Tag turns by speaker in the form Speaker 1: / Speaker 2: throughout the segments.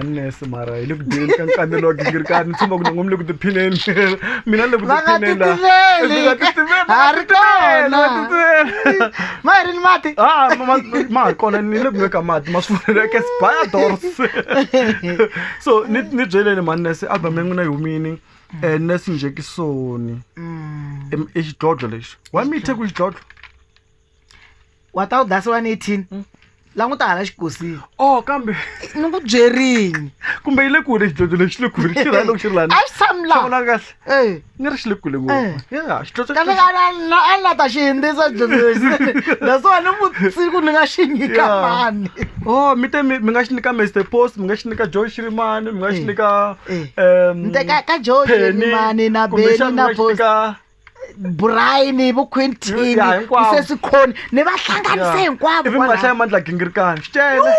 Speaker 1: Manese mara hi le ku dyeni ka nkanelo wa gingirikani, ni tshemba ku na n'we mi le ku tiphineni. Mina ni le ku
Speaker 2: Va nga
Speaker 1: tiphineni la.
Speaker 2: titimeli.
Speaker 1: Va nga titimeli,
Speaker 2: Ha ri kona.
Speaker 1: va titimeli.
Speaker 2: Ma hi ri ni mati?
Speaker 1: Ah, ma ha kona, ni le ku nweka mati, ma swi vona ke Spiadors. So ni byeleni Manese, album ya n'wina yi humini, Nurse Njekisoni. I xidlodlo lexi. Why mi yi thye ku xidlodlo?
Speaker 2: Wa ta u dasiwa ni 18. Languta hala xikosini.
Speaker 1: Oh, kambe
Speaker 2: ni ku byerini.
Speaker 1: Kumbe yi le kule xidlodlo lexi, xi le kule, xi rhandza ku xi ri lani.
Speaker 2: A xi tshami laha.
Speaker 1: Xi vona kahle.
Speaker 2: Eh.
Speaker 1: Ni ri xi le kule ngopfu.
Speaker 2: Eh.
Speaker 1: Yeah, xidlodlo
Speaker 2: Kahle
Speaker 1: xi-
Speaker 2: ka a ni la ta xi hundzisa xidlodlo lexi. That's why ni vusiku ni nga xi nyika
Speaker 1: Yeah.
Speaker 2: mani.
Speaker 1: Oh, mi te mi nga xi nyika Mister Post, mi nga xi nyika Joe Shirimani, mi nga xi
Speaker 2: Eh.
Speaker 1: nyika,
Speaker 2: Eh. Ni teka ka Joe
Speaker 1: Penny,
Speaker 2: Shirimani na
Speaker 1: kumbexana
Speaker 2: Benny
Speaker 1: mi
Speaker 2: na
Speaker 1: nga xi
Speaker 2: Post.
Speaker 1: nyika
Speaker 2: Brian, vo Quentin,
Speaker 1: Ya, hinkwavo.
Speaker 2: Sesi Khoni, ni va hlanganise
Speaker 1: Ya.
Speaker 2: hinkwavo
Speaker 1: Ivi mi nga
Speaker 2: kwalaho.
Speaker 1: hlaya mandla gingirikani. Xi tele.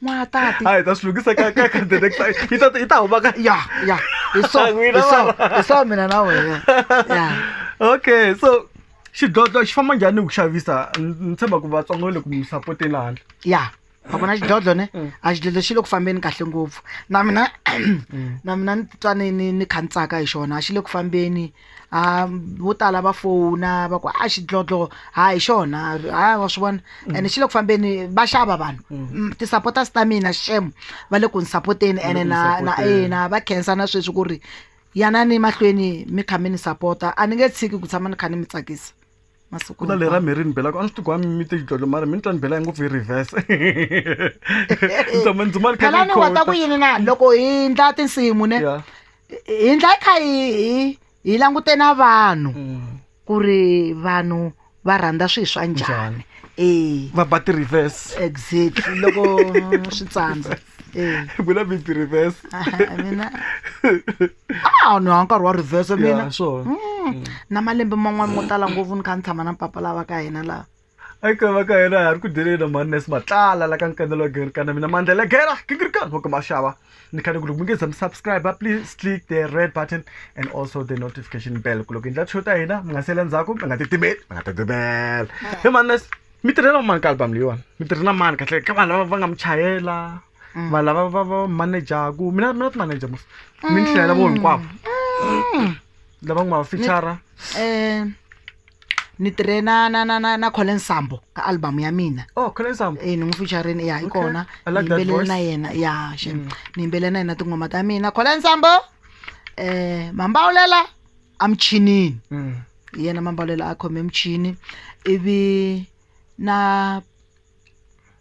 Speaker 2: N'wana tati.
Speaker 1: Hayi, ta swi lunghisa ka the next time. Yi ta huma ka
Speaker 2: Ya, ya. Hi so,
Speaker 1: N'wina
Speaker 2: hi so,
Speaker 1: vana.
Speaker 2: hi so mina na wena. Ya.
Speaker 1: Okay, so xidlodlo xi famba njhani ku xavisa? Ni tshemba ku Vatsonga va le ku mi sapoteni handle.
Speaker 2: Ya. A ku na xidlodlo ne? A xidlodlo xi le ku fambeni kahle ngopfu. Na mina, na mina ni titwa ni kha ni tsaka hi xona, a xi le ku fambeni. A vo tala va fona va ku a xidlodlo ha hi xona, ha wa swi vona. Ene xi le ku fambeni, va xava vanhu. Ti-supporters ta mina xem va le ku ni sapoteni,
Speaker 1: Va le
Speaker 2: ene
Speaker 1: ku ni
Speaker 2: na
Speaker 1: sapoteni.
Speaker 2: na va khensa na sweswi ku ri yanani mahlweni mi kha mi ni sapota. A ni nge tshiki ku tshama ni kha ni mi tsakisa. Masiku
Speaker 1: Ku na lera mi ri ni bela ku a ni swi tivi ku a mi te xidlodlo, mara mi ni twa ni bela ngopfu hi reverse. Ni tshama ni tshama ni kha
Speaker 2: Phela
Speaker 1: ni
Speaker 2: ni wa ta ku
Speaker 1: quote.
Speaker 2: yini na loko hi ndla tinsimu ne?
Speaker 1: Yeah.
Speaker 2: Hi ndla hi kha hi langute na vanhu ku ri vanhu va rhandza swilo swa njhani.
Speaker 1: Njhani?
Speaker 2: Eh.
Speaker 1: Va ba ti-reverse.
Speaker 2: Exactly, loko swi tsandza. Eh.
Speaker 1: Vula mi ti-reverse.
Speaker 2: Aha, mina. Ah, ni ha nkarhi wa reverse mina.
Speaker 1: Yeah, sure.
Speaker 2: Na malembe man'wana mo tala ngopfu ni kha ni tshama na papa lava ka hina laha.
Speaker 1: Ai ka va ka hina ha ri ku dyeleni na Manese Matlala la ka nkanelo wa Gingirikani. Mina Mandla Gera Gingirikani wa ka Maxava. Ni khale ku loko mi nge za mi subscribe, please click the red button and also the notification bell. Ku loko hi endla show ta hina mi nga sele ndzhaku, mi nga titimeli, mi nga titimeli. He Manese, mi tirhe na mani ka album leyiwani? Mi tirhe na mani kahle ka vanhu lava va nga mi chayela, vanhu lava va manager-ku. Mina ti manager mos. Mi ni hlayela vo hinkwavo. Lava nga va feature-a.
Speaker 2: Ni tirhe na Colin Sambo ka album ya mina.
Speaker 1: Oh, Colin Sambo.
Speaker 2: Ni n'wi featureini, ya, hi
Speaker 1: Okay.
Speaker 2: kona.
Speaker 1: I like
Speaker 2: Ni
Speaker 1: that
Speaker 2: yimbelele
Speaker 1: voice.
Speaker 2: na yena, ya, xem. Ni yimbelele na yena tinghoma ta mina. Colin Sambo, Mambawulela a michinini. Hi yena Mambawulela a khome michini. Ivi na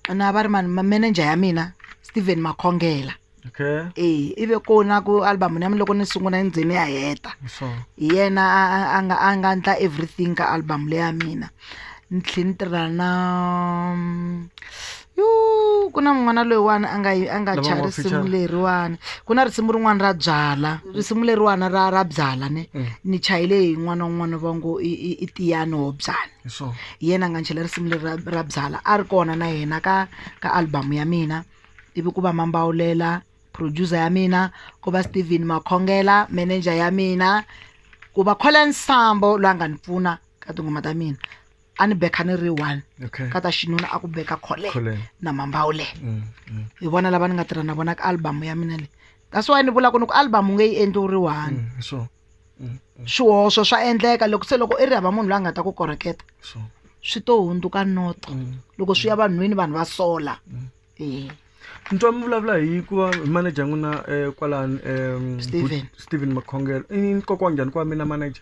Speaker 2: va ri mani, manager ya mina Steven Makhongela.
Speaker 1: Okay.
Speaker 2: Ivi kona ku album ya mina loko ni sungula ni ndzeni ya heta.
Speaker 1: So.
Speaker 2: Hi yena a nga endla everything ka album leya mina. Ni tlhela ni tirha na, yo, ku na mun'wana loyiwani a nga yi, a nga
Speaker 1: Lava
Speaker 2: chaya
Speaker 1: nga
Speaker 2: risimu
Speaker 1: feature.
Speaker 2: leriwani. Ku na risimu rin'wana ra byala, risimu leriwani ra byala ne. Ni chayile hi n'wana wun'wana va ngo i Tiyani Hobyani.
Speaker 1: Hi swona.
Speaker 2: Hi yena a nga ni chayela risimu leri ra byala, a ri kona na yena ka album ya mina. Ivi ku va Mambawulela producer ya mina, ku va Steven Makhongela manager ya mina, ku va Colin Sambo loyi a nga ni pfuna ka tinghoma ta mina. A ni beka ni ri one.
Speaker 1: Okay.
Speaker 2: Ka ta xinuna a ku beka Colin
Speaker 1: Colin.
Speaker 2: na Mambawulela. Hi vona lava ni nga tirha na vona ka album ya mina leyi. That's why ni vula ku ni ku album u nge yi endli u ri one.
Speaker 1: So.
Speaker 2: Swihoxo swa endleka loko se loko i ri hava munhu loyi a nga ta ku koreketa.
Speaker 1: So.
Speaker 2: Swi to hundzuka noto. Loko swi ya vanhwini vanhu va sola.
Speaker 1: Ni twa mi vulavula hi ku va hi manager n'wina kwalani,
Speaker 2: Steven.
Speaker 1: Steven Makhongela. I nkoka wa njhani ku va mina manager?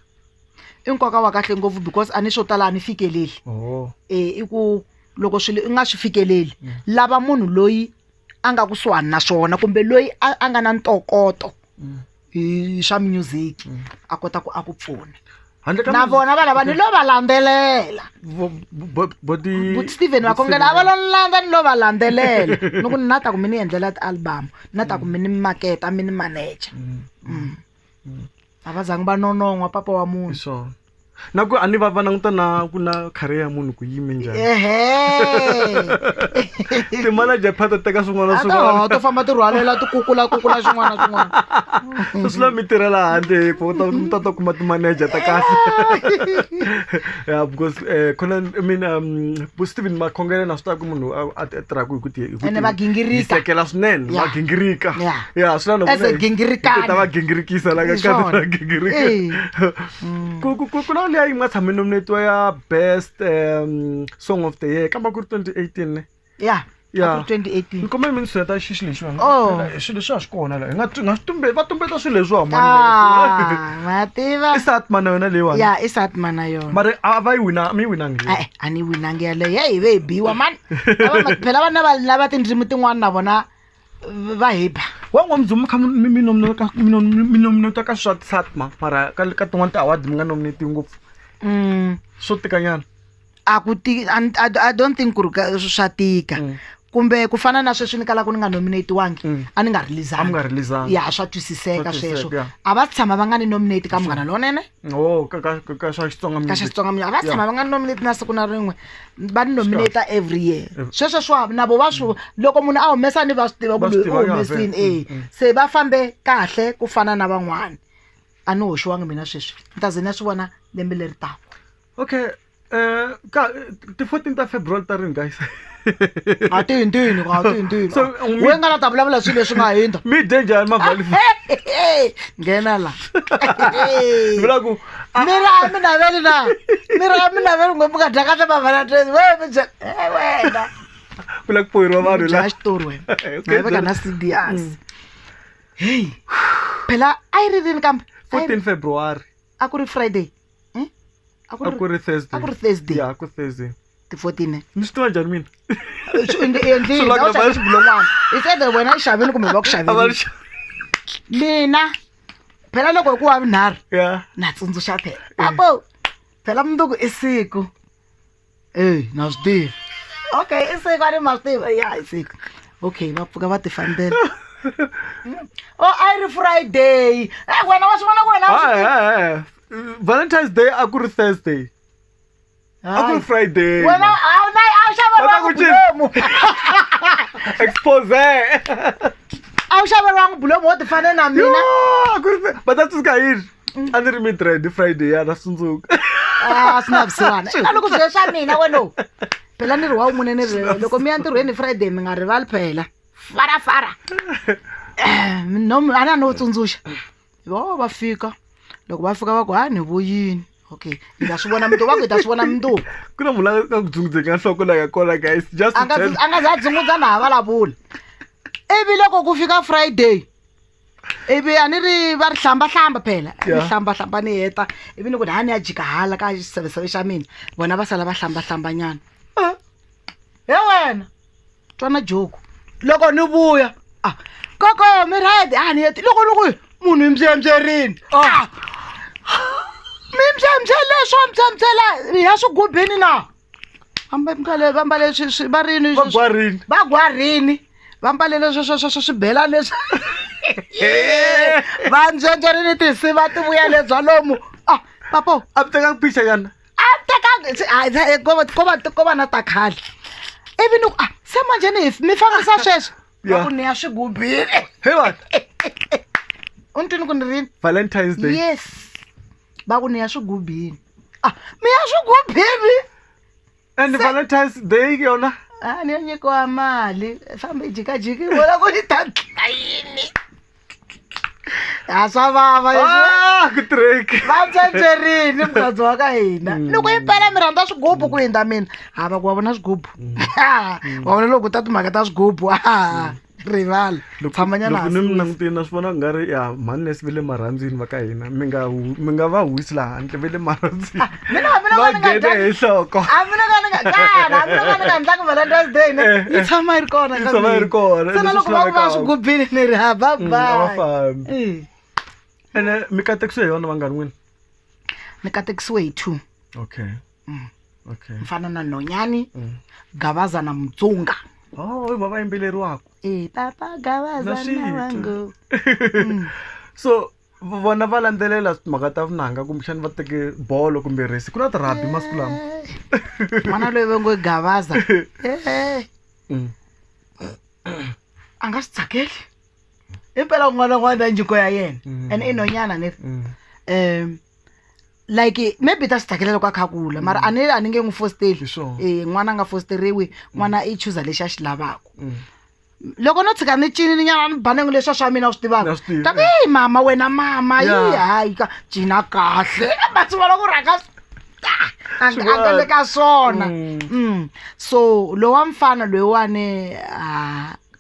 Speaker 2: I nkoka wa kahle ngopfu because a ni swo tala a ni fikeleli.
Speaker 1: Oh.
Speaker 2: I ku loko swilo i nga swi fikeleli, lava munhu loyi a nga kusuhani na swona kumbe loyi a nga na ntokoto hi swa music, a kota ku a ku pfuna.
Speaker 1: Handle ka
Speaker 2: Na
Speaker 1: music-
Speaker 2: vona va lava ni lo va landzelela.
Speaker 1: Bo
Speaker 2: Steven Makhongela a va lo landza ni lo va landzelela. Ni ku na ta ku mi ni endlela ti-album, na ta ku mi ni maketa, mi ni manager. A va zangi va nonon'hwa papa wa munhu.
Speaker 1: Hi swona. Na ku a ni va va languta na ku na career ya munhu ku yime njhani.
Speaker 2: Ehe.
Speaker 1: Ti-manager pha ta teka swin'wana na
Speaker 2: A
Speaker 1: swin'wana.
Speaker 2: to famba ti rhwalela ti kukula kukula swin'wana na swin'wana.
Speaker 1: So swi lava mi tirhela handle hi ku mi ta ta kuma ti-manager ta kahle. Yeah, because khona, I mean, bo Steven Makhongele na swi tiva ku munhu a tirhaka hi ku ti hi ku
Speaker 2: Ene
Speaker 1: ti
Speaker 2: va gingirika.
Speaker 1: hisekela swinene, va gingirika.
Speaker 2: Yeah.
Speaker 1: Yeah, swi lava
Speaker 2: As a gingirikani.
Speaker 1: Ta va gingirikisa la ka
Speaker 2: Hi swona.
Speaker 1: ka gingirika.
Speaker 2: Eh.
Speaker 1: Ku na liya yi nga tshame nominatiwa ya best song of the year kambe ku ri 2018 ne?
Speaker 2: Yeah.
Speaker 1: Yeah.
Speaker 2: A ku ri 2018.
Speaker 1: Ni kombela mi ni tshuneta xixi lexiwani.
Speaker 2: Oh.
Speaker 1: Swilo leswi a swi kona la. Hi nga nga swi tumbe va tumbeta swilo leswiwa mani.
Speaker 2: Ah, ma tiva.
Speaker 1: I Satma na yona leyiwani.
Speaker 2: Ya, i Satma na yona.
Speaker 1: Mara a va yi wina, mi yi winangi.
Speaker 2: E-e, a ni winangi yaleyo. Heyi, ve hi biwa mani. Phela vana va lava tindzimi tin'wana na vona va hi ba.
Speaker 1: Wa n'wa mudzumu kha mi nominate mi nominate ka swa Satma mara ka tin'wana ti-award mi nga nominate ngopfu. Swo tikanyana.
Speaker 2: A ku ti I don't think ku ri swa tika. Kumbe ku fana na sweswi ni kalaka ni nga nominatiwangi, a ni nga release-angi.
Speaker 1: A mi nga release-angi.
Speaker 2: Ya, swa twisiseka
Speaker 1: Swa twisiseka,
Speaker 2: sweswo.
Speaker 1: yeah.
Speaker 2: A va tshama va nga ni nominate ka Munghana Lonene.
Speaker 1: Oh, ka swa Xitsonga
Speaker 2: Ka
Speaker 1: music.
Speaker 2: Xitsonga music. A va tshama va nga ni nominate na siku na rin'we. Va ni
Speaker 1: Swi
Speaker 2: nominate
Speaker 1: kahle.
Speaker 2: every year. Sweswo swa na vo va swi loko munhu a humesa ni va swi tiva ku
Speaker 1: Va swi
Speaker 2: loyi
Speaker 1: tiva
Speaker 2: u
Speaker 1: ya,
Speaker 2: humesini,
Speaker 1: vele.
Speaker 2: Se va fambe kahle ku fana na van'wana. A ni hoxiwangi mina sweswi. Ni ta ze ni ya swi vona lembe leri taka.
Speaker 1: Okay, ka ti 14 ta February ta rini, guys?
Speaker 2: A ti hindini, a ti hindini.
Speaker 1: So,
Speaker 2: We nga la ta vulavula swilo leswi nga hindza.
Speaker 1: Mi dye njhani mavhali?
Speaker 2: Nghena la.
Speaker 1: Vula ku,
Speaker 2: Mi ri a mi naveli na? Mi ri a mi naveli ngopfu nga dya kahle ma-Valentine's. We mi byela, wena.
Speaker 1: Ku la ku poyeriwa vanhu la.
Speaker 2: Dya xitori wena.
Speaker 1: Okay,
Speaker 2: Na veka
Speaker 1: then.
Speaker 2: na CD hansi. Hey. Phela a yi ri rini kambe?
Speaker 1: 14 February.
Speaker 2: A ku ri Friday. A
Speaker 1: A ku ri Thursday.
Speaker 2: A ku ri Thursday.
Speaker 1: Yeah, a ku ri Thursday.
Speaker 2: Ti 14.
Speaker 1: Ni swi tiva njhani mina?
Speaker 2: Swi endlile,
Speaker 1: Swi
Speaker 2: a wu
Speaker 1: lava
Speaker 2: xave xibulon'wana. It's either wena yi xavile kumbe va ku
Speaker 1: A va
Speaker 2: xaverile. Mina phela loko hi ku wa vunharhu
Speaker 1: Yeah.
Speaker 2: na tsundzuxa phela. Apo phela mundzuku i siku. Na swi tiva. Okay, i siku a ni ma swi tiva. Ya, i siku. Okay, va pfuka va ti fambela. Oh, a yi ri Friday. Wena wa swi vona ku wena a wu swi
Speaker 1: Hayi, hayi, hayi. Valentine's Day a ku ri Thursday. A ku ri Friday.
Speaker 2: Wena a wu na a wu xaveriwangi
Speaker 1: Va ta ku cina.
Speaker 2: bulomu.
Speaker 1: Expose.
Speaker 2: A wu xaveriwangi bulomu wo ti fane na mina.
Speaker 1: Yo, a ku ri va ta tsundzuka yini? A ni ri mid-rand Friday ya na tsundzuka.
Speaker 2: Ah, swi na vusiwana. A loko swilo swa mina wena. Phela ni ri wa munene ni ri loko mi ya ntirhweni Friday mi nga rivali phela. Fara fara. No, a na no tsundzuxa. Vo va fika. Loko va fika va ku ha ni vuyini. Okay, hi ta swi vona mundzuku, va ku hi ta swi vona mundzuku.
Speaker 1: Ku na munhu la nga ku dzungudzeki ka nhloko la nga kona, guys. Just
Speaker 2: A nga
Speaker 1: tell.
Speaker 2: a nga za dzungudza na ha vulavula. Ivi loko ku fika Friday, ivi a ni ri va ri hlamba hlamba phela. Ni
Speaker 1: Yeah.
Speaker 2: hlamba hlamba ni heta. Ivi ni ku ha ni ya jika hala ka xiseveseve xa mina. Vona va sala va hlamba hlamba nyana. He wena. Twana joke. Loko ni vuya, koko mi right, a ni heti. Loko ni ku munhu i mbyembyerini. Mi mbyembyele swo mbyembyela ya swigubini na. Va mbale swi va rini
Speaker 1: Va gwarini.
Speaker 2: Va gwarini. Va mbale leswi swi swi swibelani leswi. Va mbyembyerini tinsiva ti vuya lebya lomu. Papo.
Speaker 1: A mi tekanga picture nyana?
Speaker 2: A tekangi, se, a, se, ko va, ko va, ko va na ta khale. Ivi ni ku, se manjhe ni hi mi fambisa sweswo. Va
Speaker 1: Yeah.
Speaker 2: ku ni ya swigubini.
Speaker 1: Hey what?
Speaker 2: U ni twini ku ni rini?
Speaker 1: Valentine's Day.
Speaker 2: Yes. Va ku ni ya swigubini. Mi ya swigubini?
Speaker 1: And Valentine's Day yona?
Speaker 2: Ni yo nyikiwa mali. Fambi jikajiki vona ku ni ta dlaya yini. A swa vava leswi.
Speaker 1: Ku tirheki.
Speaker 2: Va ntswetswerini mukhandzo wa ka hina. Loko yi pela mi rhandza swigubu ku hindza mina. Ha va ku wa vona swigubu. Wa vona loko ta timhaka ta swigubu. Rivala. Tshama nyana
Speaker 1: Loko ni mi
Speaker 2: hansi.
Speaker 1: langutile na swi vona ku nga ri ya mhani lesi va le marhandzwini va ka hina. Mi nga mi nga va huwisi laha handle va le marhandzwini.
Speaker 2: Mina hambi loko
Speaker 1: Va
Speaker 2: ni nga
Speaker 1: nghene
Speaker 2: dyangi
Speaker 1: hi nhloko.
Speaker 2: Hambi loko ni nga kana, hambi loko ni nga endlangi Valentine's Day ne, yi tshama yi ri kona
Speaker 1: Yi
Speaker 2: ka
Speaker 1: tshama yi ri
Speaker 2: mina.
Speaker 1: kona,
Speaker 2: Se na
Speaker 1: leswi
Speaker 2: loko va ku va
Speaker 1: lavekaka.
Speaker 2: swigubini ni ri ha bye bye.
Speaker 1: A va fambi. Ene mi katekisiwe hi yona vanghani n'wina?
Speaker 2: Ni katekisiwe hi 2.
Speaker 1: Okay. Okay.
Speaker 2: Mfana na Nonyani, Gabaza na Mutsonga.
Speaker 1: Oh, i va va yimbeleriwaka.
Speaker 2: Papa Gabaza
Speaker 1: Na
Speaker 2: na
Speaker 1: swi twa.
Speaker 2: wangu.
Speaker 1: So, Vona va landzelela timhaka ta vunanga kumbexani va teke bolo kumbe resi ku na tirhabi masiku lama.
Speaker 2: N'wana loyi va ngo i Gavaza. A nga swi tsakeli. Impela un'wana na un'wana na nyiko ya yena. And i nhwanyana ne. Like maybe ta swi tsakela loko a kha a kula mara a ni nge n'wi fositeli.
Speaker 1: Hi swona.
Speaker 2: N'wana a nga fositeriwi, n'wana i chuza lexi a xi lavaka. Loko no tshika ni cinile nyana ni banengu leswiya swa mina u swi tivaka.
Speaker 1: Na swi tivi,
Speaker 2: Ta ku, Hey, mama wena mama,
Speaker 1: Yeah.
Speaker 2: yi hayi ka cina kahle. Va swi vona ku rhanga a nga a nga le ka swona. So lowa mfana loyiwani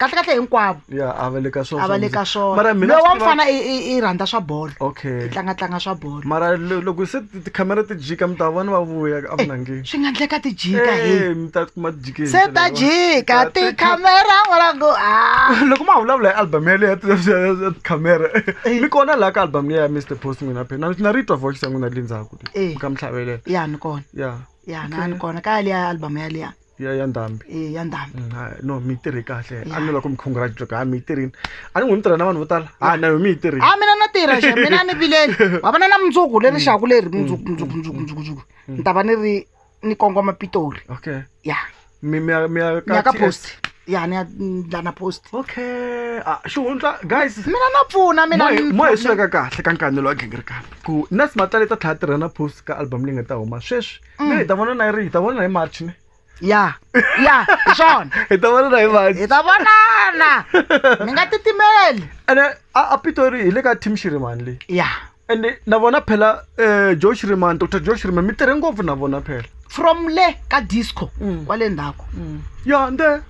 Speaker 2: kahle kahle hinkwavo.
Speaker 1: Ya, a va le ka swona
Speaker 2: A va le ka swona.
Speaker 1: Mara mina
Speaker 2: Lowa
Speaker 1: swi tiva-
Speaker 2: mfana i rhandza swa bolo.
Speaker 1: Okay.
Speaker 2: I tlanga tlanga swa bolo.
Speaker 1: Mara loko se tikhamera ti jika mi ta vona va vuya a vunangeni.
Speaker 2: Swi nga endleka ti jika he.
Speaker 1: Eh, mi ta kuma ti jikeni.
Speaker 2: Se ta jika tikhamera vona ku ah.
Speaker 1: Loko ma vulavula hi album yaleyo ya tikhamera mi kona laha ka album liya ya Mr Post n'wina phela na ri twa voice ya n'wina le ndzhaku
Speaker 2: Eh.
Speaker 1: ka mi hlavelela.
Speaker 2: Ya ni kona.
Speaker 1: Ya.
Speaker 2: Ya na ni kona ka liya album ya liya.
Speaker 1: Ya ya Ndhambi.
Speaker 2: Ya Ndhambi.
Speaker 1: No mi yi tirhi kahle.
Speaker 2: Ya.
Speaker 1: A ni lava ku mi congratulate ha mi yi tirhini. A ni n'wi mi tirha na vanhu vo tala. Ha na yo mi yi tirhini.
Speaker 2: A mina na tirha xa mina ni vileli. Wa vona na mundzuku leri xaku leri mundzuku mundzuku mundzuku mundzuku mundzuku. Ni ta va ni ri ni kongoma Pitori.
Speaker 1: Okay.
Speaker 2: Ya.
Speaker 1: Mi mi ya mi ya
Speaker 2: Ni ya ka
Speaker 1: TS.
Speaker 2: post. Ya ni ya ndla na post.
Speaker 1: Okay. Ah, xihundla guys.
Speaker 2: Mina na pfuna mina ni
Speaker 1: Mo hi swi veka kahle ka nkanelo wa Gingirikani. Ku Nas Matlala ta tlhela tirha na post ka album leyi nga ta huma sweswi. Ni hi ta vona na yi ri hi ta vona hi March ne.
Speaker 2: Ya. Ya, hi swona.
Speaker 1: Hi ta vona hi March.
Speaker 2: Hi ta vonana. Mi nga titimeli.
Speaker 1: Ene a Pitori hi le ka Team Shirimani leyi.
Speaker 2: Ya.
Speaker 1: Ene na vona phela Joe Shirimani, Dr Joe Shirimani mi tirhe ngopfu na vona phela.
Speaker 2: From le ka disco kwale ndzhaku.
Speaker 1: Ya nde.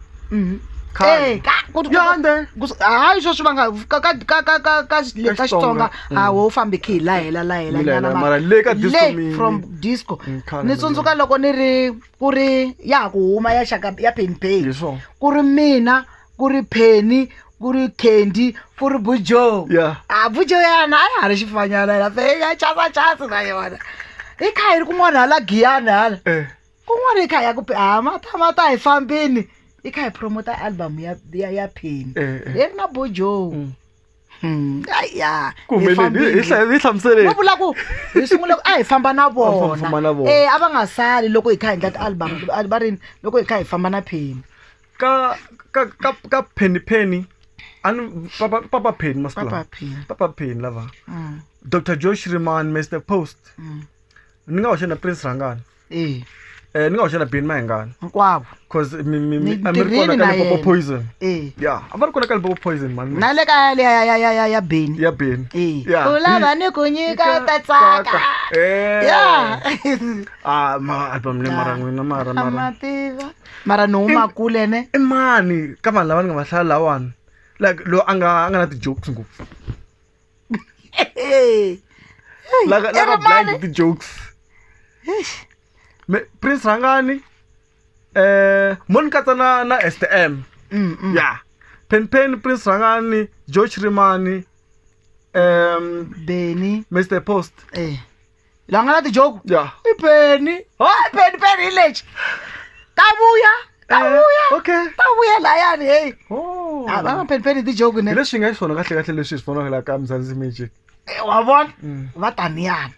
Speaker 1: Khale.
Speaker 2: Eh, ka ku
Speaker 1: Ya nde.
Speaker 2: Hayi sweswi va nga ka ka ka ka ka ka le ka
Speaker 1: Ka
Speaker 2: Xitsonga
Speaker 1: Xitsonga.
Speaker 2: a wo fambi khi hi lahela lahela
Speaker 1: Mi
Speaker 2: nyana
Speaker 1: lahela, mara le ka disco
Speaker 2: le
Speaker 1: mi-
Speaker 2: from disco.
Speaker 1: Khale
Speaker 2: Ni
Speaker 1: na
Speaker 2: tsundzuka loko ni ri ku ri ya ha ku huma ya xaka ya Penny Penny.
Speaker 1: Hi swona.
Speaker 2: Ku ri mina, ku ri Penny, ku ri Candy, ku ri Bujo.
Speaker 1: Yeah.
Speaker 2: A Bujo yana a ya ha ri xifanyana la fe ya chasa chasa na yona. I kha hi ri kun'wana hala Giyani hala. Kun'wana i kha ya ku a mata mata hi fambini. I kha hi promota album ya ya ya Penny. Leri na Bujo. Ai ya.
Speaker 1: Ku humeleni hi hlamuseleni.
Speaker 2: Va vula ku hi sungule a hi famba na vona.
Speaker 1: famba na vona.
Speaker 2: A va nga sali loko hi kha hi endla ti-album, va ri loko hi kha hi famba na Penny.
Speaker 1: Ka ka ka ka Penny Penny. Ani Papa Papa Penny masiku
Speaker 2: Papa
Speaker 1: lawa.
Speaker 2: Penny.
Speaker 1: Papa Penny lava. Dr Joe Shirimani, Mr Post. Ni nga hoxa na Prince Rangani. Ni nga hoxa na Benny Mayengani.
Speaker 2: Hinkwavo.
Speaker 1: Cause mi mi
Speaker 2: Ni
Speaker 1: mi a mi ri kona
Speaker 2: tirhini
Speaker 1: ka
Speaker 2: na
Speaker 1: Limpopo
Speaker 2: yena.
Speaker 1: Poison. Ya, a va ri kona ka Limpopo Poison man.
Speaker 2: Na le ka ya ya ya ya ya Benny.
Speaker 1: Ya Benny. Ya.
Speaker 2: U lava ni ku nyika ta tsaka. Ya.
Speaker 1: Ah, ma album le mara n'wina mara mara.
Speaker 2: Mativa. Mara ni huma kule ne.
Speaker 1: I mani ka vanhu lava ni nga va hlaya lawani. Like lo a nga na ti-jokes ngopfu. Laka
Speaker 2: I
Speaker 1: laka
Speaker 2: ri mani?
Speaker 1: blind ti-jokes. Prince Rangani mo ni katsa na STM. Ya. Pen Pen, Prince Rangani, Joe Shirimani,
Speaker 2: Benny.
Speaker 1: Mr Post.
Speaker 2: La nga na ti-joke?
Speaker 1: Ya.
Speaker 2: I Penny. Oh, Penny Penny hi lexi. Ta vuya. Ta vuya.
Speaker 1: Okay.
Speaker 2: Ta vuya layani hey.
Speaker 1: Oh.
Speaker 2: A va Penny Penny ti-joke ne.
Speaker 1: Hi leswi nga xiswona kahle kahle leswi hi swi vonaka laha ka Mzansi Magic.
Speaker 2: Wa vona? Va taniyana.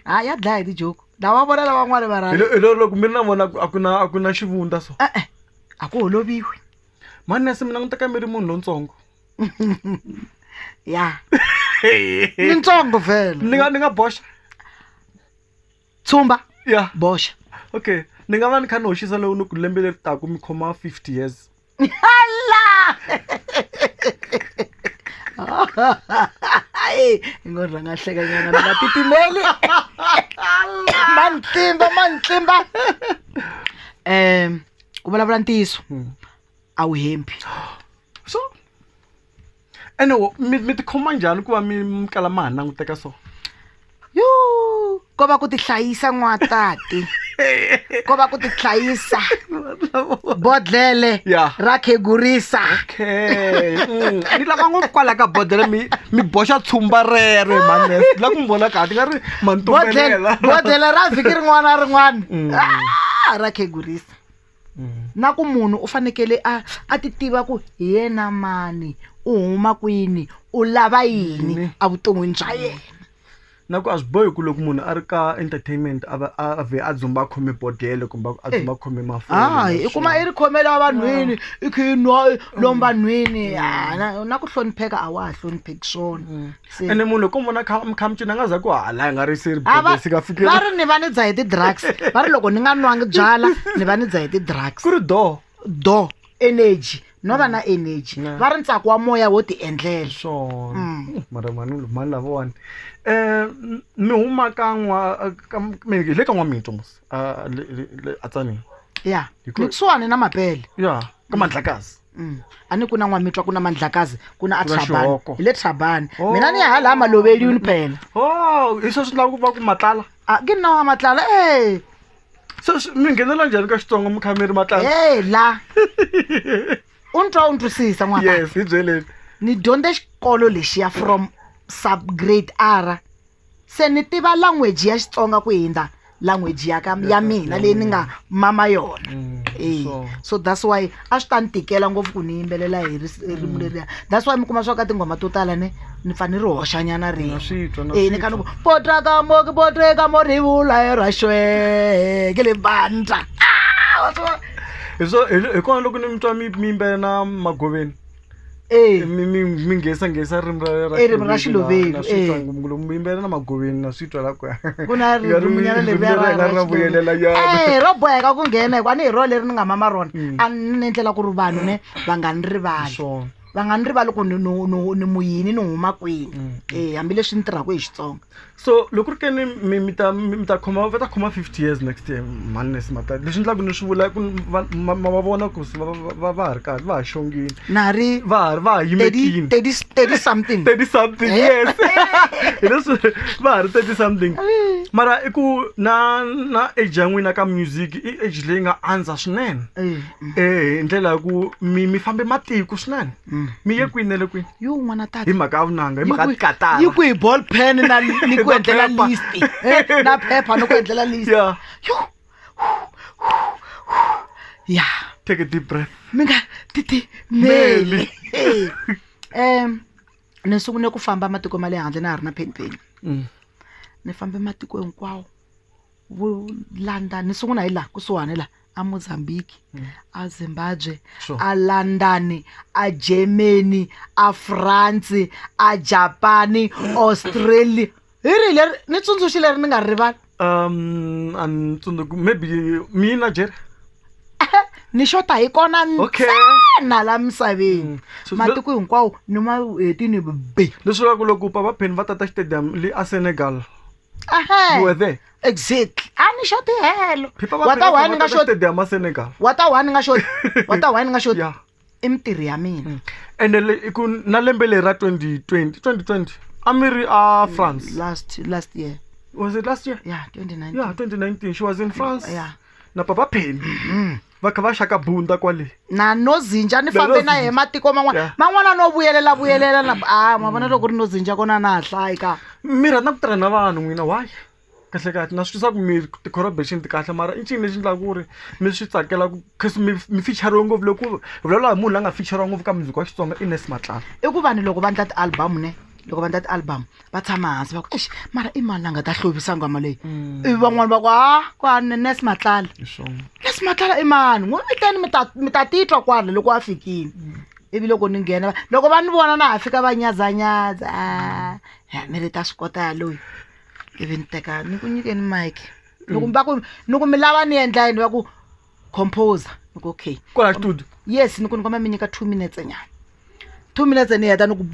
Speaker 2: Ha ya dlaya hi ti-joke. Lava vona lavan'wana va
Speaker 1: Hi loko mi ri na vona a ku na a ku na xivundza so.
Speaker 2: E-e. A ku holoviwi.
Speaker 1: Mani na se mi languteka mi ri munhu lontsongo.
Speaker 2: Ya. Ni ntsongo vhele.
Speaker 1: Ni nga boxa.
Speaker 2: Tshumba.
Speaker 1: Ya.
Speaker 2: Boxa.
Speaker 1: Okay. Ni nga va ni kha ni hoxisa loko ni ku lembe leri taka mi khoma 50 years.
Speaker 2: Hala! Hey, ngo rhanga hleka nyana mi nga titimeli. Mantlimba, mantlimba. Ku vulavula ntiyiso. A wu hembi.
Speaker 1: So anyway, mi tikhoma njhani ku va mi kala ma ha languteka so?
Speaker 2: Yo, ko va ku tihlayisa n'watati. Ko va ku tihlayisa. Bodlele ra khegurisa.
Speaker 1: Okay. Ni lava ngopfu kwala ka bodlele mi boxa tshumba rero hi manese. Ni lava ku mi vona kahle nga ri ma ni tumbelela.
Speaker 2: Bodlele ra vhiki rin'wana na rin'wana. Ra khegurisa. Na ku munhu u fanekele a ti tiva ku hi yena mani, u huma kwini, u lava yini evuton'wini bya yena.
Speaker 1: Na ku a swi bohi ku loko munhu a ri ka entertainment a va a vhe a dzumba a khome bodele kumbe a dzumba a khome mafole.
Speaker 2: Hayi, i kuma i ri khomela vanhwini, i kha i nwa lomu vanhwini. Na ku hlonipheka a wa ha hlonipheki swona. Se
Speaker 1: Ene munhu loko mi vona kha mi kha mi cina a nga za ku hala hi nga ri se ri
Speaker 2: A
Speaker 1: bodele se ka fikela.
Speaker 2: Va ri ni va ni dzahe ti-drugs, va ri loko ni nga nwangi byala ni va ni dzahe ti-drugs.
Speaker 1: Ku ri do.
Speaker 2: Do energy, no va na energy. Va ri ntsako wa moya wo ti endlela.
Speaker 1: Swona. Mara mani mani lavawani. Mi huma ka n'wa ka mi hi le ka N'wamitwa mos. Le a Tzaneen.
Speaker 2: Ya.
Speaker 1: Hi ku
Speaker 2: Ni kusuhani na Mapele.
Speaker 1: Ya, ka Mandlakazi.
Speaker 2: A ni ku na N'wamitwa, ku na Mandlakazi, ku na a
Speaker 1: Ku na
Speaker 2: Thabane.
Speaker 1: Xihoko.
Speaker 2: Hi le Thabane. Mina ni ya hala Malovelini phela.
Speaker 1: Oh, hi sweswo swi lava ku va ku Matlala.
Speaker 2: A ke nna wa Matlala, eh.
Speaker 1: Se mi nghenela njhani ka Xitsonga mi kha mi ri Matlala?
Speaker 2: Eh, la. U ni twa u ni twisisa n'wana.
Speaker 1: Yes, hi byeleni.
Speaker 2: Ni dyondze xikolo lexiya from subgrade R. Se ni tiva language ya Xitsonga ku hindza language ya ka ya mina leyi ni nga mama yona. So that's why a swi ta ni tikela ngopfu ku ni yimbelela hi ririmi leriya. That's why mi kuma swa ka tinghoma to tala ne ni pfa ni ri hoxanyana rin'we.
Speaker 1: Na swi twa, na
Speaker 2: Ni
Speaker 1: swi
Speaker 2: kha ni
Speaker 1: twa.
Speaker 2: ku, potra ka mo, ke potre ka mo, ri vula hi ra xwe, ke le bandla. Wa swi vona?
Speaker 1: Hi swo, hi hi kona loko ni mi twa mi mi yimbelela na Magoveni. Mi nghesa nghesa ririmi ra
Speaker 2: Ririmi ra
Speaker 1: Xiloveni,
Speaker 2: Xiloveni,
Speaker 1: na swi twa ngopfu loko mi yimbelela na Magoveni na swi twa la ku
Speaker 2: Ku na
Speaker 1: Nga ri
Speaker 2: ririminyana
Speaker 1: ririmi
Speaker 2: leriya
Speaker 1: ra
Speaker 2: ra
Speaker 1: nga ra
Speaker 2: ra
Speaker 1: vuyelela
Speaker 2: Xiloveni.
Speaker 1: nyana.
Speaker 2: Ro boheka ku nghena hikuva a ni hi rona leri ni nga mama rona. A ni endlela ku ri vanhu ne va nga ni rivali.
Speaker 1: Swona.
Speaker 2: Va nga ni rivali ku ni muyini ni huma kwini. Hambileswi ni tirhaka hi Xitsonga.
Speaker 1: So loko ri ke ni mi, mi ta, mi, mi ta khoma, va ta khoma 50 years next year, Mannes Matlala. Leswi endlaka ni swi vula ku va, ma, ma vona ku va, va, va, va ha ri kahle, va ha xongile.
Speaker 2: Na ri
Speaker 1: Va ha ri, va ha yimekile.
Speaker 2: 30 something.
Speaker 1: 30 something, yes. Hi leswi va ha ri 30 something. Mara i ku na age ya n'wina ka music i age leyi nga andza swinene. Hi ndlela ya ku mi fambe matiko swinene. Mi ye kwini na le kwini?
Speaker 2: Yo, n'wana tata.
Speaker 1: Hi mhaka ya vunanga, hi mhaka ya tikatara.
Speaker 2: Yi kwihi ball pen na ni ku
Speaker 1: Na
Speaker 2: endlela
Speaker 1: phepha.
Speaker 2: list. Na phepha ni ku endlela list. Yo. Ya.
Speaker 1: Take a deep breath.
Speaker 2: Mi nga titi meli. Ni sungule ku famba matiko ma le handle na ha ri na penny penny. Ni fambe matiko hinkwawo. Vo London, ni sungula hi laha kusuhani laha, a Mozambique, a Zimbabwe, a London, a Germany, a France, a Japan, Australia. Hi rihi leri ni tsundzuxi leri ni nga ri rivali?
Speaker 1: A ni tsundzuki, maybe mi Nigeria.
Speaker 2: Ni xota hi kona ntsena la misaveni.
Speaker 1: So,
Speaker 2: Matiko hinkwawo ni ma hetini be.
Speaker 1: Leswi vulaka loko Papa Penny va tata stadium le a Senegal.
Speaker 2: Ahee.
Speaker 1: You were there.
Speaker 2: Exactly. A ni xoti helo.
Speaker 1: Papa
Speaker 2: Wa ta
Speaker 1: Penny
Speaker 2: why
Speaker 1: va
Speaker 2: ni nga
Speaker 1: tata
Speaker 2: xoti?
Speaker 1: stadium a Senegal.
Speaker 2: Wa ta why ni nga xoti? Wa ta why ni nga xoti?
Speaker 1: Yeah.
Speaker 2: I mintirho ya mina.
Speaker 1: Ene le, i ku na lembe leri ra 2020, a mi ri a France.
Speaker 2: Last year.
Speaker 1: Was it last year?
Speaker 2: Yeah, 2019.
Speaker 1: Yeah, 2019. She was in France.
Speaker 2: Yeah.
Speaker 1: Na Papa Penny. Va kha va xaka bunda kwale.
Speaker 2: Na no zinja ni
Speaker 1: Na
Speaker 2: fambe
Speaker 1: no
Speaker 2: na
Speaker 1: zinja.
Speaker 2: hi matiko man'wana.
Speaker 1: Yeah.
Speaker 2: Man'wana no vuyelela vuyelela na, ma vona loko ri no zinja kona na ha hlayi ka.
Speaker 1: Mi rhandza ku tirha na vanhu n'wina, why? Kahle kahle na swi twisisa ku mi ti-collaboration ti kahle, mara i ncini lexi endlaka ku ri mi swi tsakela ku cause mi feature-iwe ngopfu loko hi vulavula hi munhu la nga feature-iwa ngopfu ka music wa Xitsonga i Nes Matlala.
Speaker 2: I ku vanhu loko va endla ti-album ne, loko va endla ti-album va tshama hansi va ku, eish, mara i mani la nga ta hlovisa nghoma leyi? Ivi van'wani va ku, ha, ku a ni Nes Matlala.
Speaker 1: Hi swona.
Speaker 2: Nes Matlala i mani? N'wi viteni mi ta titwa kwala loko a fikile. Ivi loko ni nghena, loko va ni vona na ha fika va nyadzanyadza, ya, mi ri ta swi kota ya loyi. Ivi ni teka, ni ku nyikeni mic. Ni ku, va ku, ni ku mi lava ni endla yini? Va ku, composer. Ni ku, okay.
Speaker 1: Kwala studio?
Speaker 2: Yes, ni ku ni komba mi nyika 2 minutes nyana. 2 minutes ni heta ni ku,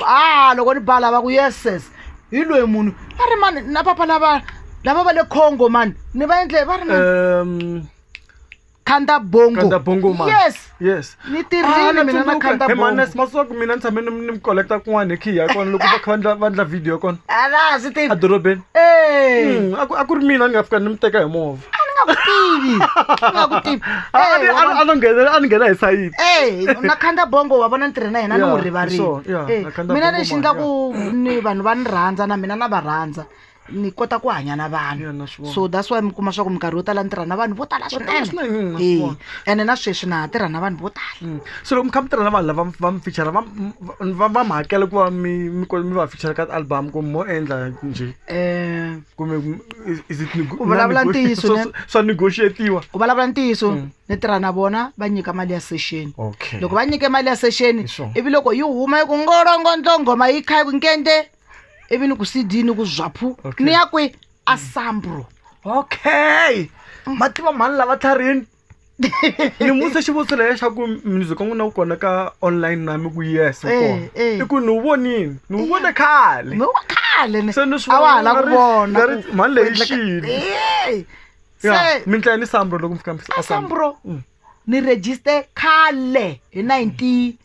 Speaker 2: loko ni bala va ku, yes, yes. Hi loyi munhu. Va ri mani, na papa lava va le Congo mani. Ni va endle, va ri mani? Kanda Bongo.
Speaker 1: Kanda Bongo man.
Speaker 2: Yes.
Speaker 1: Yes.
Speaker 2: Ni tirhile
Speaker 1: Na
Speaker 2: mina na
Speaker 1: tsundzuka.
Speaker 2: Kanda
Speaker 1: Hey, man,
Speaker 2: Bongo.
Speaker 1: Nes, masiku ku mina ni tshame ni mi collect-a kun'wana hi khiya ya kona loko va kha va endla video ya kona.
Speaker 2: A na ha swi tivi.
Speaker 1: A dorobeni.
Speaker 2: Eh.
Speaker 1: A ku ri mina ni nga fika ni mi teka hi movha.
Speaker 2: A ni nga ku tivi. Ni nga ku tivi.
Speaker 1: A ni nghenela, a ni nghena hi sayiti.
Speaker 2: Na Kanda Bongo wa vona ni tirhe na yena, ni n'wi
Speaker 1: Yeah,
Speaker 2: rivarile.
Speaker 1: sure, yeah, na Kanda
Speaker 2: Mina
Speaker 1: Bongo
Speaker 2: lexi
Speaker 1: man,
Speaker 2: endlaku ni vanhu va ni rhandza na mina na va rhandza. Ni kota ku hanya na vanhu.
Speaker 1: Yeah, na swi vona.
Speaker 2: So that's why mi kuma swa ku minkarhi yo tala ni tirha na vanhu vo tala
Speaker 1: Vo tala
Speaker 2: swinene.
Speaker 1: swinene, na swi
Speaker 2: Eh,
Speaker 1: vona.
Speaker 2: ene na sweswi na ha tirha na vanhu vo tala.
Speaker 1: Se loko mi kha mi tirha na vanhu lava va mi feature, va mi hakela ku va mi va feature ka ti-album, kumbe mo endla njhe? Kumbe is it
Speaker 2: Ku vulavula ntiyiso, ne?
Speaker 1: swa negotiatiwa?
Speaker 2: Ku vulavula ntiyiso, ni tirha na vona, va nyika mali ya session. Loko va nyike mali ya session,
Speaker 1: Hi swona.
Speaker 2: ivi loko yi huma yi ku ngolongondlo, nghoma yi kha yi ku nkende, ivi ni ku CD, ni ku zwaphu. Ni ya kwi asambro.
Speaker 1: Okay, ma tiva mhani lava tlharini, ni muse xivutiso lexa ku music wa n'wina wu kona ka online na mi ku yes, wu kona. I ku ni wu vonini, ni wu vone khale.
Speaker 2: Mi wa khale ni
Speaker 1: Se ni swi
Speaker 2: a wa ha la
Speaker 1: vona
Speaker 2: ku vona
Speaker 1: nga ri mhani leyi
Speaker 2: ku endleka-
Speaker 1: xini.
Speaker 2: Eh.
Speaker 1: Ya,
Speaker 2: Se
Speaker 1: mi ndlela ni sambro loko mi fika mi
Speaker 2: asambro ni register khale hi 90,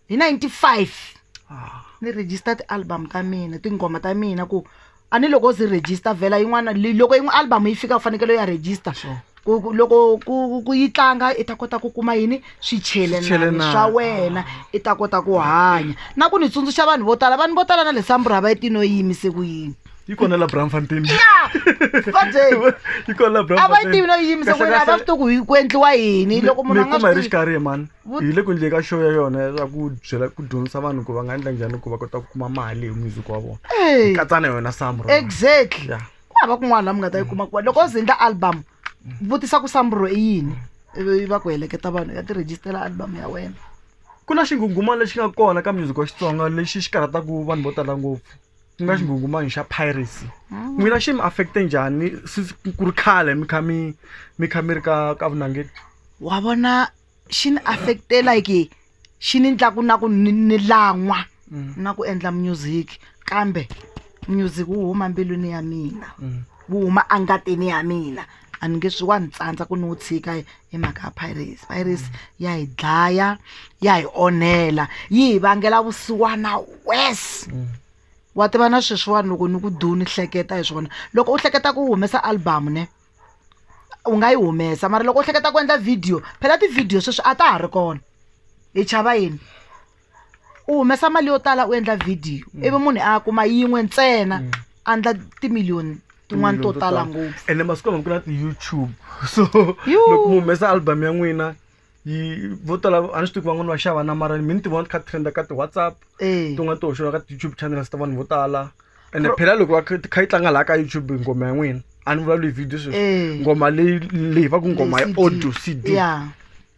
Speaker 2: hi 95. Ni register ti-album ta mina, tinghoma ta mina, ku a ni loko u zi register vhela yin'wana loko yin'we album yi fika u fanekele u ya register. Ku loko ku yi tlanga i ta kota ku kuma yini, swichelenani
Speaker 1: Swichelenani.
Speaker 2: swa wena, i ta kota ku hanya. Na ku ni tsundzuxa vanhu vo tala, vanhu vo tala na le Samburu a va yi ti no yimise ku yini.
Speaker 1: Yi kona la Braamfontein.
Speaker 2: Ya, va byeli.
Speaker 1: Yi kona la
Speaker 2: A va yi
Speaker 1: Braamfontein.
Speaker 2: tivi no yimise ku yini, a va swi tivi ku endliwa yini loko munhu
Speaker 1: Mi
Speaker 2: a nga
Speaker 1: kuma hi
Speaker 2: swi
Speaker 1: ri
Speaker 2: tivi.
Speaker 1: xikarhi mani, hi le ku endleni ka show ya yona ya ku byela, ku dyondzisa vanhu ku va nga endla njhani ku va kota ku kuma mali hi music wa vona.
Speaker 2: Eh.
Speaker 1: Katsa na yona Samburu.
Speaker 2: Exactly.
Speaker 1: Yeah.
Speaker 2: Ku hava kun'wana laha mi nga ta yi kuma kona. Loko u ze endla album, vutisa ku Samburu i yini, ivi va ku heleketa vanhu ya ti-register-la album ya wena.
Speaker 1: Ku na xinghunghumani lexi nga kona ka music wa Xitsonga lexi xi karhataka vanhu vo tala ngopfu, ku nga xinghunghumani xa piracy. N'wina xi mi affect-e njhani since ku ri khale mi kha mi kha mi ri ka vunangeni?
Speaker 2: Wa vona, xi ni affect-e like xi ni endla ku na ku ni lan'wa na ku endla music, kambe music wu huma mbilwini ya mina, wu huma angatini ya mina. A ni nge swi wa ni tsandza ku ni wu tshika hi mhaka ya piracy. Piracy ya hi dlaya, ya hi onhela, yi hi vangela vusiwana worse. Wa tiva na sweswiwani loko ni ku du ni hleketa hi swona, loko u hleketa ku humesa album ne, u nga yi humesa, mara loko u hleketa ku endla video, phela ti-video sweswi a ta ha ri kona. Hi chava yini? U humesa mali yo tala u endla video, ivi munhu a kuma yin'we ntsena, a endla timiliyoni tin'wana to tala ngopfu.
Speaker 1: Ene masiku lama ku na ti-YouTube, so
Speaker 2: Yuu.
Speaker 1: loko mi humesa album ya n'wina, yi vo tala a ni swi tivi ku van'wani va xava na, mara mi ni ti vona ti kha ti trenda ka ti-WhatsApp, tin'wana ti hoxiwa ka ti-YouTube channels ta vanhu vo tala. Ene phela loko va kha yi tlanga laha ka YouTube nghoma ya n'wina, a ni vulavuli hi video sweswi, nghoma leyi va ku nghoma ya
Speaker 2: Leyi CD.
Speaker 1: audio CD,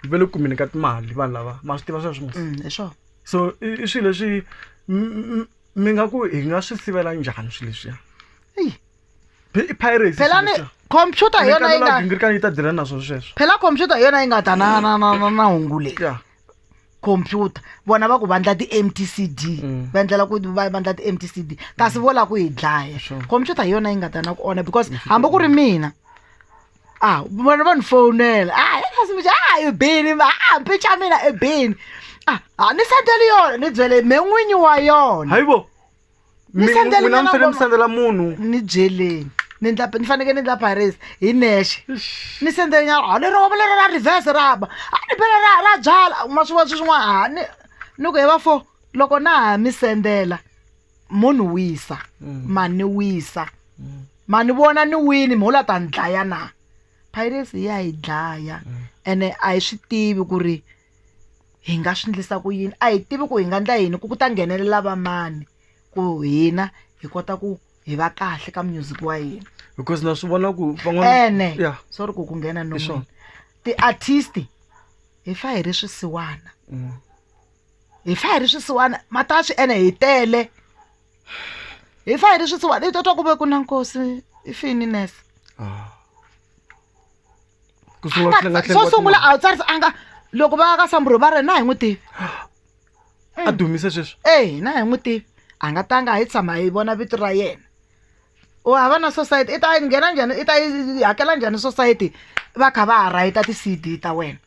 Speaker 1: va le kumeni ka timali vanhu lava, ma swi tiva sweswo mos?
Speaker 2: Hi swona.
Speaker 1: So i swilo leswi mi nga ku hi nga swi sivela njhani swilo leswiya?
Speaker 2: Eyi.
Speaker 1: I piracy
Speaker 2: Phela
Speaker 1: swilo
Speaker 2: ni
Speaker 1: leswiya.
Speaker 2: computer hi yona yi nga
Speaker 1: Gingirikani yi ta deala na swona sweswo.
Speaker 2: Phela computer hi yona yi nga ta na hungu leyi. Computer vona va ku va endla ti-MTCD, va endlela ku va endla ti-MTCD, kasi vo lava ku hi dlaya. Computer hi yona yi nga ta na ku onha, because hambi ku ri mina, vona va ni fonela, i bini, mpica mina i bini, ni sendeli yona, ni byele me n'winyi wa yona.
Speaker 1: Hayibo.
Speaker 2: Ni sendeli
Speaker 1: N'wina mi
Speaker 2: mina
Speaker 1: fanele mi
Speaker 2: ngoma.
Speaker 1: sendela munhu.
Speaker 2: Ni byeleni. Ni endla, ni fanekele ni endla Paris hi nexe. Ni sendele nyana, lero wa lero ra reverse ra ba. Ni phela ra byala, ma swi vona swin'wana, ni ku he va fo, loko na ha mi sendela, mo ni wisa. Ma ni wisa. Ma ni vona ni wini, mi ho la ta ni dlaya na. Piracy ya hi dlaya. Ene a hi swi tivi ku ri hi nga swi endlisa ku yini, a hi tivi ku hi nga endla yini ku ku ta nghenelela va mani ku hina hi kota ku hi va kahle ka music wa hina.
Speaker 1: Because na swi vona ku van'wana
Speaker 2: Ene,
Speaker 1: Yeah.
Speaker 2: sorry ku ku nghena
Speaker 1: Hi
Speaker 2: non'wini.
Speaker 1: swona.
Speaker 2: Ti-artist hi fa hi ri swisiwana. Hi fa hi ri swisiwana, mata swi ene hi tele. Hi fa hi ri swisiwana, i twa ku ve ku na nkosi i fini nurse.
Speaker 1: Ku sungula ku hlenga
Speaker 2: Xo sungula
Speaker 1: hlengiwa
Speaker 2: a wu tsarisa a nga loko va ka Samburu va ri na hi n'wi tivi.
Speaker 1: A dumise sweswi.
Speaker 2: Eh, na hi n'wi tivi. A nga tanga hi tshama hi vona vito ra yena. U hava na society, i ta nghena njhani, i ta yi hakela njhani society va kha va ha write ti-C D ta wena.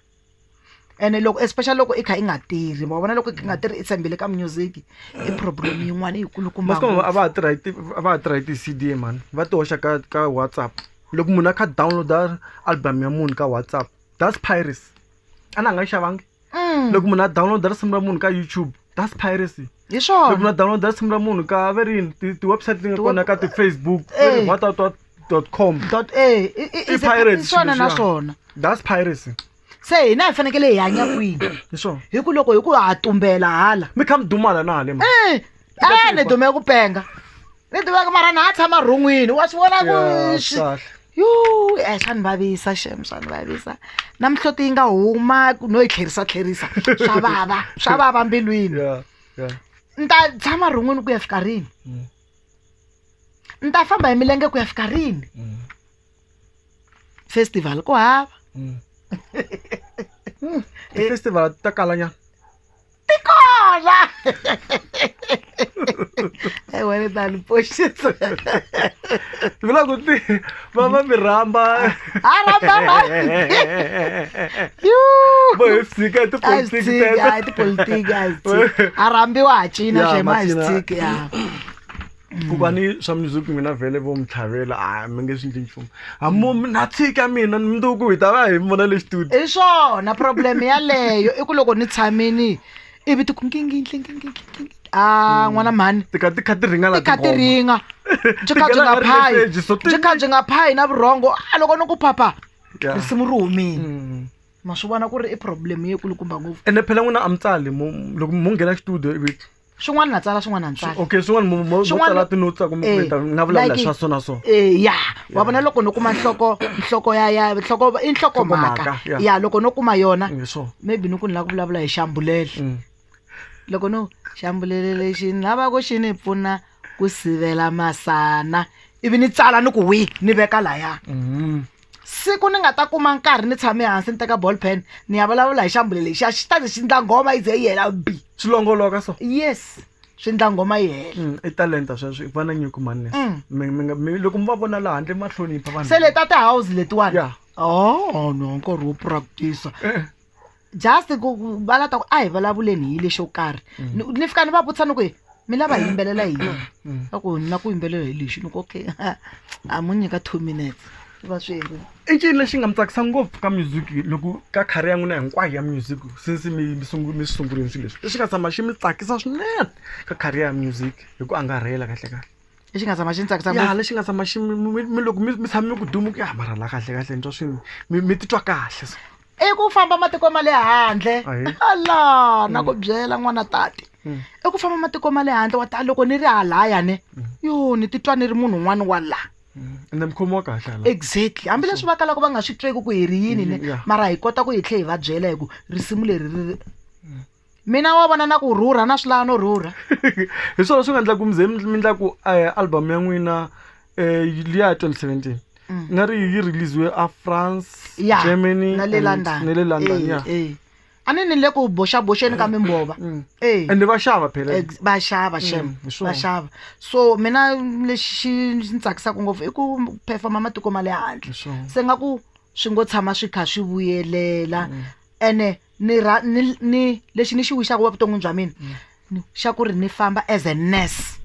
Speaker 2: Ene loko especially loko i kha i nga tirhi, ma vona loko i nga tirhi i tshembele ka music, i problem yin'wana yi kulukumba
Speaker 1: Masiku lama
Speaker 2: ngopfu.
Speaker 1: a va ha tirha hi ti, a va ha tirha hi ti-C D mani, va ti hoxa ka WhatsApp. Loko munhu a kha download-a album ya munhu ka WhatsApp, that's piracy. A na nga yi xavangi. Loko munhu a download-a risimu ra munhu ka YouTube, That's piracy.
Speaker 2: Hi
Speaker 1: Loko
Speaker 2: swona.
Speaker 1: na download risimu ra munhu ka ve rini ti-website ti nga kona ka ti-Facebook,
Speaker 2: Eh.
Speaker 1: what dot com.
Speaker 2: Dot e i-
Speaker 1: I pirates
Speaker 2: i swona
Speaker 1: swilo
Speaker 2: na
Speaker 1: leswiya.
Speaker 2: swona.
Speaker 1: That's piracy.
Speaker 2: Se hina hi fanekele hi hanya kwini?
Speaker 1: Hi swona.
Speaker 2: Hi ku loko hi ku ha tumbela hala.
Speaker 1: Mi kha mi dumala na hale ma.
Speaker 2: Eh, ni dume ku penga. Ni dume ku mara na ha tshama rhun'wini wa swi vona ku
Speaker 1: Yeah, swi kahle.
Speaker 2: Yu, swa ni vavisa xem, swa ni vavisa. Na mihloti yi nga huma no yi tlherisa tlherisa. Swa vava, swa vava mbilwini.
Speaker 1: Yeah, yeah.
Speaker 2: Ni ta tshama rhun'wini ku ya fika rini? Ni ta famba hi milenge ku ya fika rini? Festival ku hava.
Speaker 1: Ti-festival ta kala nyana.
Speaker 2: Tikona. Eh wena ta ni poxisa.
Speaker 1: Ni vula ku ti va va mi rhamba.
Speaker 2: A rhamba rhamba. Yu.
Speaker 1: Vo hi tshika hi
Speaker 2: A hi
Speaker 1: tipolitiki
Speaker 2: tshiki,
Speaker 1: teto.
Speaker 2: a hi tipolitiki, a hi tshiki. A rhambiwa ha cina
Speaker 1: Yeah,
Speaker 2: xem, a hi
Speaker 1: ma cina.
Speaker 2: tshiki, ya.
Speaker 1: Ku va ni swa music n'wina vhele vo mi tlhavela a mi nge swi endli nchumu. Hambi na tshika mina mundzuku hi ta va hi mi vona le studio.
Speaker 2: Hi swona problem yaleyo i ku loko ni tshamini ivi ti ku nkingingi nkingingi a n'wana mhani
Speaker 1: Ti kha ti kha ti ringa la
Speaker 2: ti kha ti
Speaker 1: tinghoma.
Speaker 2: ringa byi kha byi nga
Speaker 1: Ti nghena nga
Speaker 2: phayi
Speaker 1: message, so ti-
Speaker 2: byi kha byi nga phayi na vurhongo a loko ni ku phapha
Speaker 1: Yeah.
Speaker 2: risimu ri humile.
Speaker 1: Mm.
Speaker 2: Ma swi vona ku ri i problem yikulukumba ngopfu.
Speaker 1: Ene phela n'wina a mi tsali loko mo nghena studio ivi
Speaker 2: Swin'wana na tsala, swin'wana na tsala.
Speaker 1: Okay, swin'wana mo
Speaker 2: Swin'wana-
Speaker 1: tsala ti-notes ta ku mi
Speaker 2: Eh,
Speaker 1: mi ta nga vulavula
Speaker 2: like-
Speaker 1: swa so na so.
Speaker 2: Eh, ya wa vona loko no kuma nhloko nhloko ya ya nhloko i nhlokomhaka.
Speaker 1: Nhlokomhaka, yeah.
Speaker 2: Ya loko no kuma yona
Speaker 1: Hi swona.
Speaker 2: maybe ni ku ni lava ku vulavula hi xambulele. Loko no xambulele lexi ni lavaka xi ni pfuna ku sivela masana ivi ni tsala ni ku wi ni veka laya. Siku ni nga ta kuma nkarhi ni tshame hansi ni teka ball pen ni ya vulavula hi xambulele lexi a xi ta ze xi ndla nghoma yi ze yi hela bi.
Speaker 1: Swi longoloka so.
Speaker 2: Yes, swi ndla nghoma yi hela.
Speaker 1: I talenta sweswo, i va na nyiko manese. Loko mi va vona laha handle ma hlonipha vanhu.
Speaker 2: Se leta ti-house letiwani.
Speaker 1: Yeah.
Speaker 2: Oh no, nkarhi wo practice.
Speaker 1: Eh.
Speaker 2: Just ku va la ta ku a hi vulavuleni hi lexo karhi. Ni fika ni va vutisa ni ku mi lava hi yimbelela hi yini? Va ku ni lava ku yimbelela hi lexi ni ku okay. A mo nyika 2 minutes. Swi va swi herile.
Speaker 1: I ncini lexi nga mi tsakisa ngopfu ka music loko ka career ya n'wina hinkwayo ya music since mi mi sungurile swilo leswi? Lexi nga tshama xi mi tsakisa swinene ka career ya music hi ku angarhela kahle kahle.
Speaker 2: Lexi nga tshama xi ni tsakisa
Speaker 1: Ya
Speaker 2: ngopfu.
Speaker 1: lexi nga tshama xi mi loko mi tshame mi ku dumu ku ya mara la kahle kahle ni twa swi mi titwa kahle so.
Speaker 2: I ku famba matiko ma le handle.
Speaker 1: Ahee.
Speaker 2: Ala, na ku byela n'wana tati. I ku famba matiko ma le handle wa ta loko ni ri halaya ne. Yo ni titwa ni ri munhu un'wana wa la.
Speaker 1: Ende mi khomiwa kahle hala.
Speaker 2: Exactly. Hambileswi va kalaka va nga swi tweki ku hi ri yini ne,
Speaker 1: Yeah.
Speaker 2: mara hi kota ku hi tlhe hi va byela hi ku risimu leri ri ri. Mina wa vona na ku rhurha na swi lava no rhurha.
Speaker 1: Hi swona swi nga endla ku mi ze mi endla ku album ya n'wina liya ya 2017. Nga ri yi release-iwe a France,
Speaker 2: Ya,
Speaker 1: Germany
Speaker 2: na le
Speaker 1: and
Speaker 2: London.
Speaker 1: na le London,
Speaker 2: Eh,
Speaker 1: yeah.
Speaker 2: eh. A ni ni le ku boxaboxeni ka mimbova. Eh.
Speaker 1: Ende va xava phela.
Speaker 2: Va xava xem,
Speaker 1: Hi swona.
Speaker 2: va xava. So mina lexi xi ni tsakisaka ngopfu i ku performa matiko ma le handle.
Speaker 1: Hi swona.
Speaker 2: Se nga ku swi ngo tshama swi kha swi vuyelela. Ene ni ra ni ni lexi ni xi wixaka evuton'wini bya mina xa ku ri ni famba as a nurse.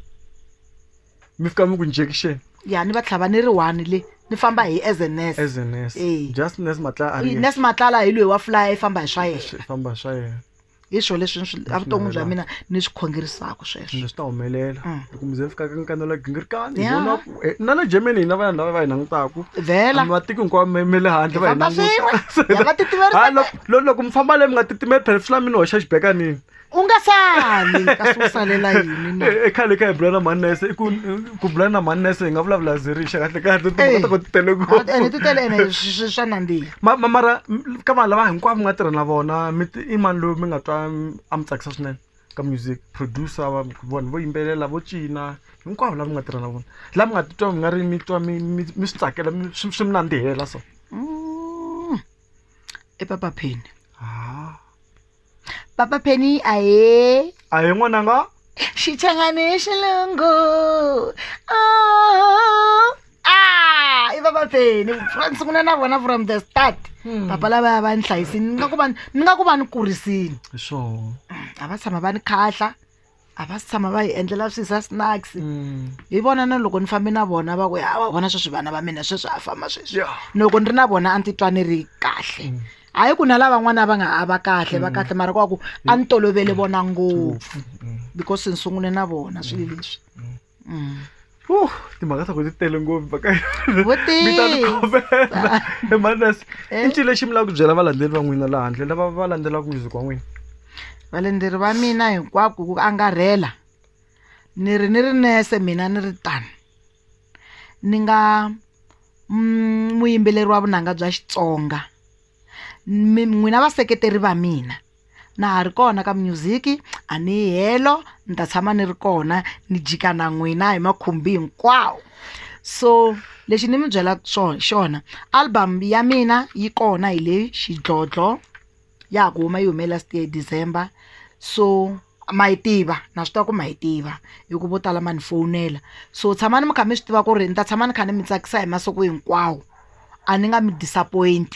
Speaker 1: Mi fika mi ku injection.
Speaker 2: Ya ni va tlhava ni ri one le ni famba hi as a nurse.
Speaker 1: As a nurse.
Speaker 2: Eh.
Speaker 1: Just nurse Matlala a ri yexe.
Speaker 2: Nurse Matlala hi loyi wa fly famba hi swa yena.
Speaker 1: Swi famba swa yena.
Speaker 2: Hi swona leswi evuton'wini bya mina ni swi khongerisaka sweswo.
Speaker 1: Swilo swi ta humelela. Loko mi ze mi fika ka nkanelo wa gingirikani, hi
Speaker 2: Yeah.
Speaker 1: vona ku na le Germany hina vanhu lava va hi langutaka.
Speaker 2: Vhela.
Speaker 1: Matiko hinkwawo me le handle va hi
Speaker 2: Hi famba
Speaker 1: languta.
Speaker 2: swin'we. Ya va titimerisa.
Speaker 1: Ha, loko mi famba le mi nga titimeli phela swi la mi ni hoxa xibekanini.
Speaker 2: U nga sali kasi u salela yini na?
Speaker 1: Khale kha hi bula na manese i ku bula na manese hi nga vulavula zerixa kahle kahle timhaka ta ku ti tele ngopfu.
Speaker 2: Ene ti tele ene swa nandziha.
Speaker 1: Mara ka vanhu lava hinkwavo mi nga tirha na vona mi i mani loyi mi nga twa a mi tsakisa swinene ka music producer vanhu vo yimbelela vo cina hinkwavo lava mi nga tirha na vona lava mi nga titwa mi nga ri mi twa mi swi tsakela swi mi nandzihela so.
Speaker 2: I Papa Penny. Papa Penny ahe.
Speaker 1: Ahe n'wananga.
Speaker 2: Xichangani xilungu. Oh. Ah, i Papa Penny. Ni sungula na vona from the start. Papa lava va ni hlayisini, ni nga ku va ni kurisini.
Speaker 1: Hi swona.
Speaker 2: A va tshama va ni khahla, A va si tshama va hi endlela swi swa snacks. Hi vona na loko ni fambe na vona va ku ya wa vona sweswi vana va mina sweswi a famba sweswi. Loko ni ri na vona a ni titwa ni ri kahle. Hayi ku na lavan'wana va nga a va kahle va kahle mara kwa ku a ni tolovele vona ngopfu because ni sungule na vona swilo leswi.
Speaker 1: Timhaka ta ku ti tele ngopfu mhaka mi ta ni khomela emanes. I ncini lexi mi lava ku byela valandzeri va n'wina laha handle lava va landzelaka music wa n'wina?
Speaker 2: Valandzeri va mina hinkwako ku angarhela ni ri ni ri nese mina ni ri tani ni nga muyimbeleri wa vunanga bya Xitsonga. N'wina vaseketeri va mina na ha ri kona ka music a ni helo ni ta tshama ni ri kona ni jika na n'wina hi makhumbi hinkwawo. So lexi ni mi byela xona album ya mina yi kona hi le Xidlodlo ya ha ku huma yi hume last year December. So ma yi tiva na swi tiva ku ma yi tiva hi ku vo tala ma ni fowunela. So tshamani mi kha mi swi tiva ku ri ni ta tshama ni kha ni mi tsakisa hi masiku hinkwawo a ni nga mi disappoint.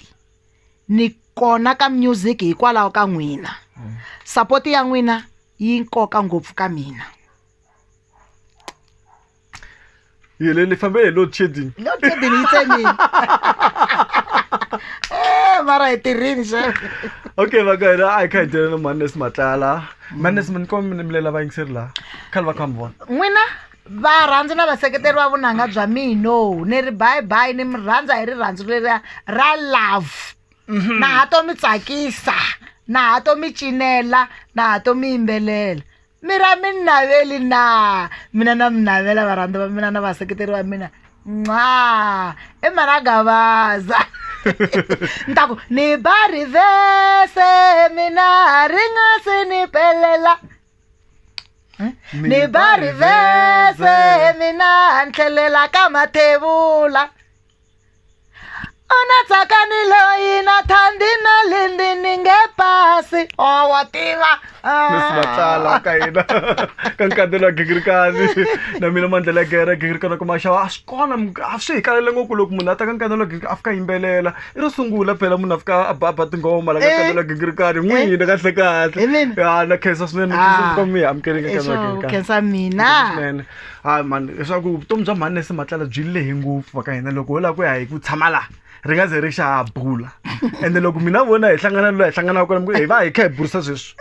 Speaker 2: Ni kona ka music hikwalaho ka n'wina. Support ya n'wina yi nkoka ngopfu ka mina.
Speaker 1: Yelele fambe hi load shedding.
Speaker 2: Load shedding yi tsemile. Mara hi tirhini xa.
Speaker 1: Okay va ka hina a hi kha hi dyela Mannes Matlala. Mannes mi ni mi lela vayingiseri laha khale va kha mi vona.
Speaker 2: N'wina varhandzi na vaseketeri va vunanga bya mina ni ri bye bye ni mi rhandza hi rirhandzu leriya ra love. Na ha to mi tsakisa, na ha to mi cinela, na ha to mi yimbelela. Mi ra mi naveli na mina na mi navela varhandzi va mina na vaseketeri va mina. Nwa i mhana Gavaza. Ni ta ku ni ba rivese mina ri nga se ni pelela. Ni ba rivese mina ni tlhelela ka mathevula. Ona tsakani loyi na thandi na lindi ni nge pasi. Oh wa tiva.
Speaker 1: Miss Matlala ka hina ka nkatelo wa Gingirikani na mina Mandlela Gere Gingirikani ku maxava a swi kona a swi hi kalele ngopfu loko munhu a ta ka nkatelo wa Gingirikani a fika yimbelela i ro sungula phela munhu a fika a ba tingoma la ka nkatelo wa Gingirikani n'wina kahle kahle. Ya na khensa swinene khensa ku mi amukele ka nkatelo wa Gingirikani.
Speaker 2: Khensa mina.
Speaker 1: Swinene. Hayi mani leswaku vutomi bya Mannes Matlala byi lehe ngopfu va ka hina loko ho lava ku ya hi ku tshama laha ri nga ze ri xa bula. Ende loko mina vona hi hlangana loyi hi hlanganaka kona hi va hi kha hi burisa sweswi.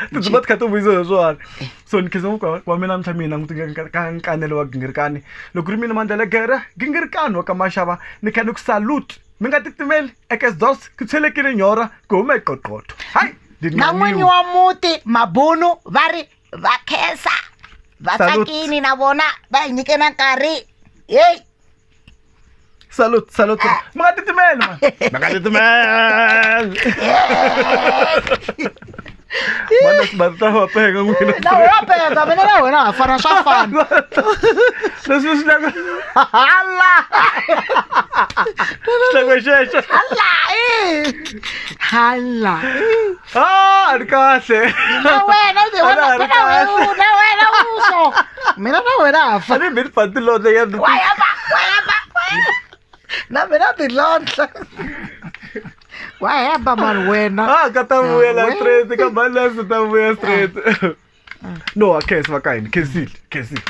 Speaker 1: Tindzima ti kha ti vuyisa sweswiwani. So ni khensa ngopfu wa mina namuntlha mi hi ka nkanelo wa Gingirikani. Loko ri mina Mandlela Gere Gingirikani wa ka Maxava ni kha ni ku salute mi nga titimeli eka dos ku tshelekile nyora ku huma eqoqotho. Hayi
Speaker 2: na n'winyi wa muti mabunu va ri va khensa va tsakini na vona va hi nyike na nkarhi. Hey.
Speaker 1: Salute, salute. Mi nga titimeli man. Mi nga titimeli. Mana va ta penga n'wina.
Speaker 2: Na wena penga, mina na wena ha fana swa fana.
Speaker 1: Leswi swi lava.
Speaker 2: Hala.
Speaker 1: Xihloko xexo.
Speaker 2: Hala. Hala.
Speaker 1: Ah, ri kahle.
Speaker 2: Na wena na wena uso. Mina na wena ha fana.
Speaker 1: Ni bi patilotla ya.
Speaker 2: Wa ya ba, wa ya ba. Na mina tilontlha. Wa hemba mani wena.
Speaker 1: Ah, ka ta vuyela straight ka Mannes ta vuya straight. No, a khensa va ka hina, khensile, khensile.